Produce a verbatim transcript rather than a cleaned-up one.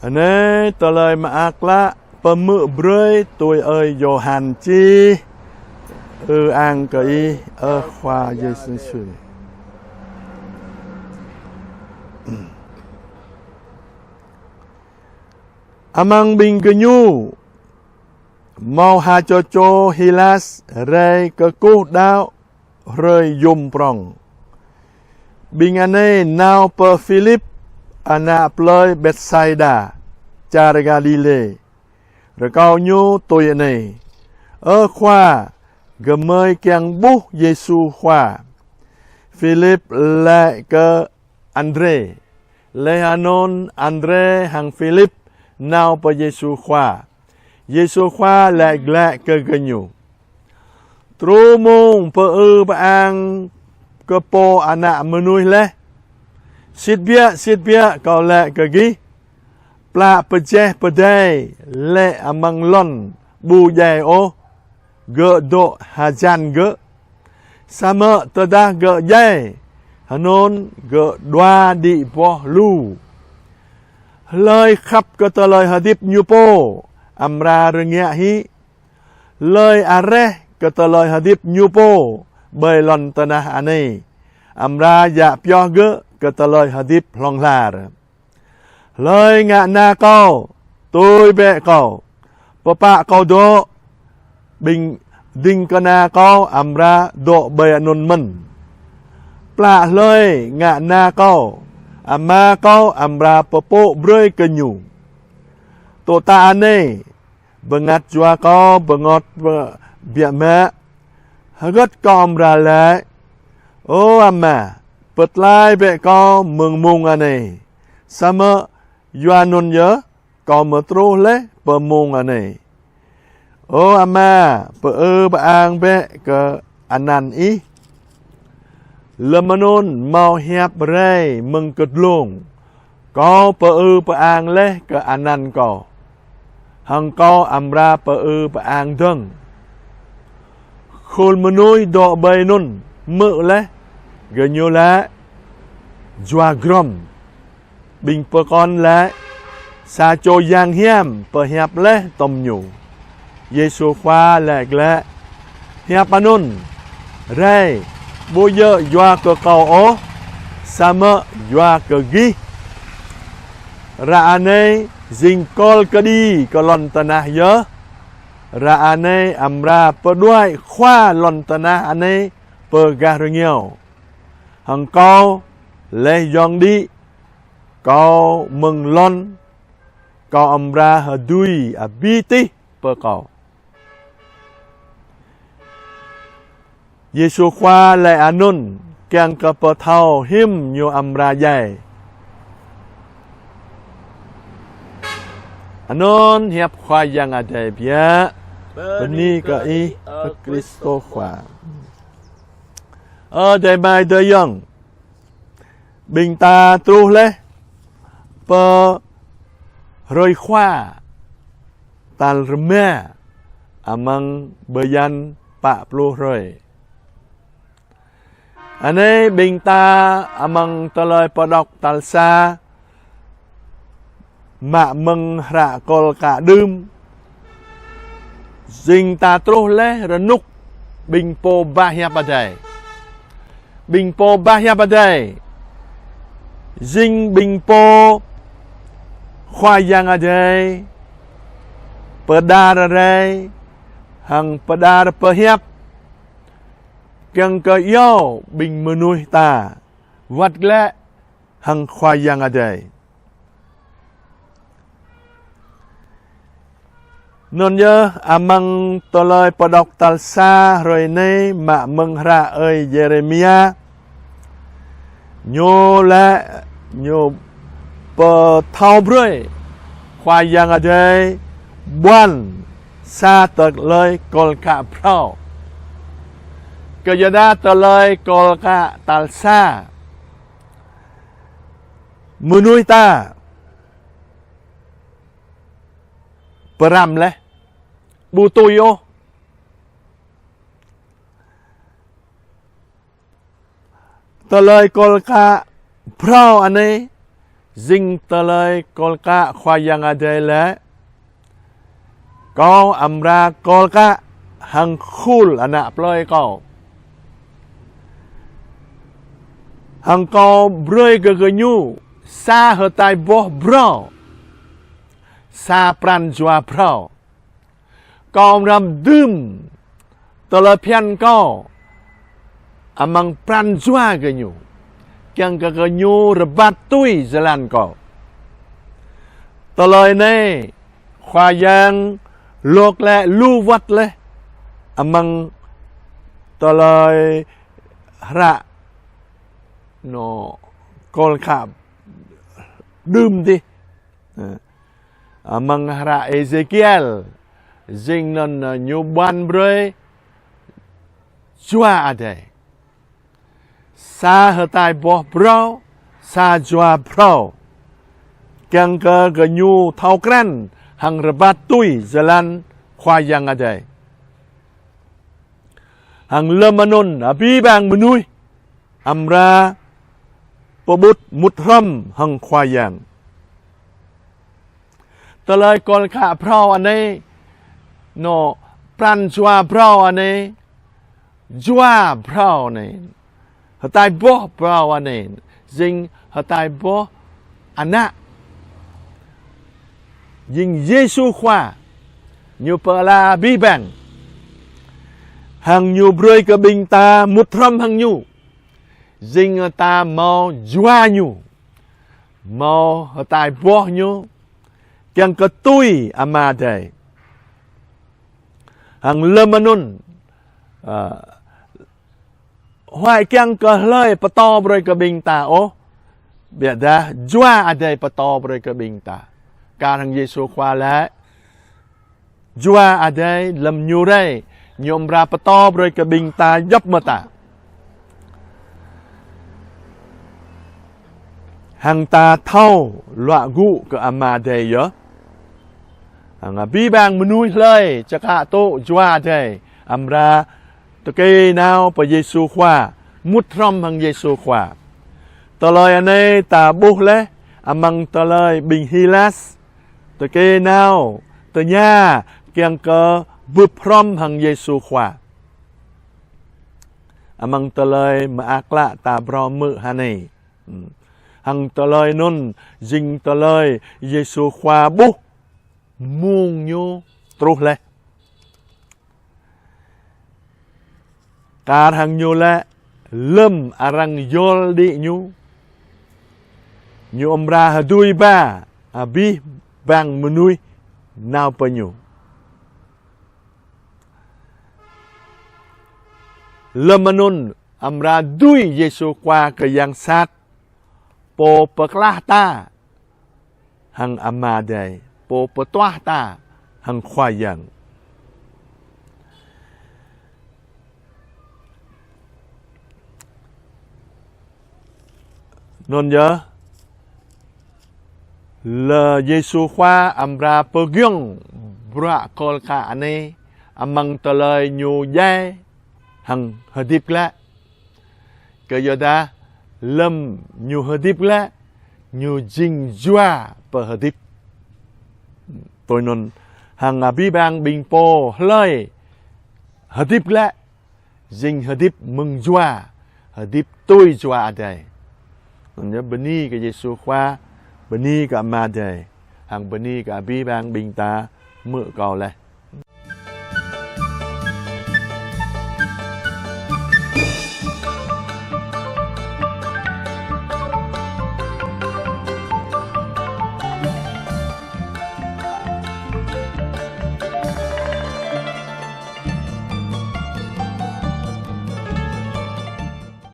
Anai tơlơi mơak klă pơhmư̆ brơi tui ơi Yôhan čih. Ư-ang kơ Ih, ơ Khua Yêsu. Amăng ƀing gơñu hmâo ha čô čô Hilas rai kơkuh đaŏ hrơi yôm prŏng. Ƀing anai nao pơ Philip, ană plơi Betsaida, čar Galilê. Rơkâo ñu tui anai: Ơ Khua, gơmơi kiăng ƀuh Yêsu Khua. Philip laĭ kơ Andrê. Laih anŭn Andrê hăng Philip nao pơ Yêsu Khua. Yêsu Khua laĭ glaĭ kơ gơñu: Truh mông pơư pơang kơ Pô Ană Mơnuih laih. Sĭt biă, sĭt biă, Kâo laĭ kơ gih, plă pơjeh pơdai lĕ amăng lŏn ƀu djai ôh, gơ̆ dŏ hơjăn gơ̆. Samơ̆ tơdah gơ̆ djai, hơnŭn gơ̆ đua đĭ boh lu. Hlơi khăp kơ tơlơi hơdip ñu pô, amra rơngiă hĭ. Hlơi areh kơ tơlơi hơdip ñu pô ƀơi lŏn tơnah anai, amra djă pioh gơ̆ kơ tơlơi hơdip hlŏng lar. Hlơi ngă na Kâo, tui bĕ Kâo, pơpă Kâo dŏ, ƀing ding kơna Kâo amra dŏ ƀơi anŭn mơ̆n. Plă hlơi ngă na Kâo, Ama Kâo amra pơpŭ brơi kơ ñu. Tŏ ta anai, bơngăt jua Kâo bơngot bơ-, biă mă. Hơgĕt Kâo amra laĭ: Ơ Ama, pơtlaih bĕ Kâo mơ̆ng mông anai. Samơ̆ yua anŭn yơh, Kâo mơ̆ truh laih pơ mông anai. Ơ Ama, pơư pơang bĕ kơ anăn Ih. Lơm anŭn hmâo hiăp rai mơ̆ng kơdlông: Kâo pơư pơang laih kơ anăn Kâo, hăng Kâo amra pơư pơang dơ̆ng. Khul mơnuih dŏ ƀơi anŭn hmư̆ laih, gơñu laĭ: Jua grŏm. Ƀing pơkŏn laĭ: Sa čô yang hiam pơhiăp laih tŏm ñu. Yêsu Khua laĭ glaĭ: Hiăp anŭn rai, ƀu djơ̆ yua kơ Kâo ôh, samơ̆ yua kơ gih. Ră anai jing kol kơđi kơ lŏn tơnah yơh. Ră anai amra pơđuaĭ khua lŏn tơnah anai pơ gah rơngiao. Hăng Kâo laih yŏng đĭ, Kâo mơ̆ng lŏn, Kâo amra hơdui abih tih pơ Kâo. Yêsu Khua laĭ anŭn kiăng kơ pơthâo hiư̆m Ñu amra djai. Anŭn hiăp Khua Yang Adai biă. Bơni kơ Ih, ơ Krist Khua. Ơ adơi amai ayŏng, ƀing ta truh laih pơ hrơi Khua tal rơma amăng bơyan pă pluh hrơi. Anai ƀing ta amăng Tơlơi Pơđŏk tal sa mă mơ̆ng hră Kol Ka đưm. Jing ta truh laih rơnŭk ƀing pô ba hiăp Adai. Ƀing pô ba hiăp Adai jing ƀing pô Khua Yang Adai pơđar rai hăng pơđar pơhiăp kiăng kơ iâu ƀing mơnuih ta wơ̆t glaĭ hăng Khua Yang Adai. Anŭn yơh amăng Tơlơi Pơđŏk tal sa hrơi anai mă mơ̆ng hră ơi Yêrêmia. Ñu laĭ, ñu pơthâo brơi Khua Yang Adai ƀuăn sa tơlơi kol ka phrâo. Kơyuadah tơlơi kol ka tal sa mơnuih ta pơrăm laih, ƀu tui ôh. Tơlơi kol ka phrâo anai Jing tơlơi kol kă Khua Yang Adai lĕ: Kâo amra kol kă hăng khul ană plơi Kâo, hăng Kâo brơi kơ gơñu sa hơtai boh phrâo, sa pran jua phrâo. Kâo amra dưm tơlơi phiăn Kâo amăng pran jua gơñu, kiăng kơ gơñu rơbat tui jơlan Kâo. Tơlơi anai Khua Yang lok lĕ lu wơ̆t laih amăng tơlơi hră, nô, kol kă đưm dih. Amăng hră Êzêkiel, jing anŭn ñu ƀuăn brơi jua adai, sa hơtai boh phrâo, sa jua phrâo, kiăng kơ gơñu thâo krăn hăng rơbat tui jơlan Khua Yang Adai. Hăng lơm anŭn abih bang mơnuih amra pơƀut mŭt hrŏm hăng Khua Yang. Tơlơi kol kă phrâo anai, nô, pran jua phrâo anai, jua phrâo anai, hơtai boh phrâo anai, jing hơtai boh ană, jing Yêsu Khua. Ñu pơala abih bang, hăng ñu brơi kơ ƀing ta mŭt hrŏm hăng ñu. Jing ta hmâo jua ñu, hmâo hơtai boh ñu, kiăng kơ tui Ama Adai. Hăng lơm anŭn, ơ, huai kiăng kơ hlơi pơtô brơi kơ ƀing ta ôh, biă dah jua adai pơtô brơi kơ ƀing ta. Kar hăng Yêsu Khua laĭ, jua adai lơm ñu rai, ñu amra pơtô brơi kơ ƀing ta djŏp mơta. Hăng ta thâo luă gŭ kơ Ama Adai yơh. Hăng abih bang mơnuih hlơi čơkă tŭ jua adai, amra tơkê nao pơ Yêsu Khua, mŭt hrŏm hăng Yêsu Khua. Tơlơi anai ta ƀuh laih amăng tơlơi ƀing Hilas tơkê nao tơña kiăng kơ bưp hrŏm hăng Yêsu Khua. Amăng tơlơi mơak klă ta phrâo hmư̆ hơnai. Hăng tơlơi anŭn jing tơlơi Yêsu Khua ƀuh mông ñu truh laih. Kar hăng ñu laĭ, lơm arăng yol đĭ ñu, ñu amra hơdui ba abih bang mơnuih nao pơ ñu. Lơm anŭn amra dưi Yêsu Khua kơ yang sat, pô pơklah ta hăng Ama Adai, pô pơtuah ta hăng Khua Yang. Anŭn yơh, lơm Yêsu Khua amra pơgiŏng bruă kol kă anai amăng tơlơi ñu djai hăng hơdip glaĭ. Kơ yua dah lơm ñu hơdip glaĭ, ñu jing jua pơhơdip. Tui anŭn hăng abih bang ƀing pô hlơi hơdip glaĭ, jing hơdip mơ̆ng jua, hơdip tui jua adai. Anŭn yơh, bơni kơ Yêsu Khua, bơni kơ Ama Adai, hăng bơni kơ abih bang ƀing ta hmư̆ kâo laih.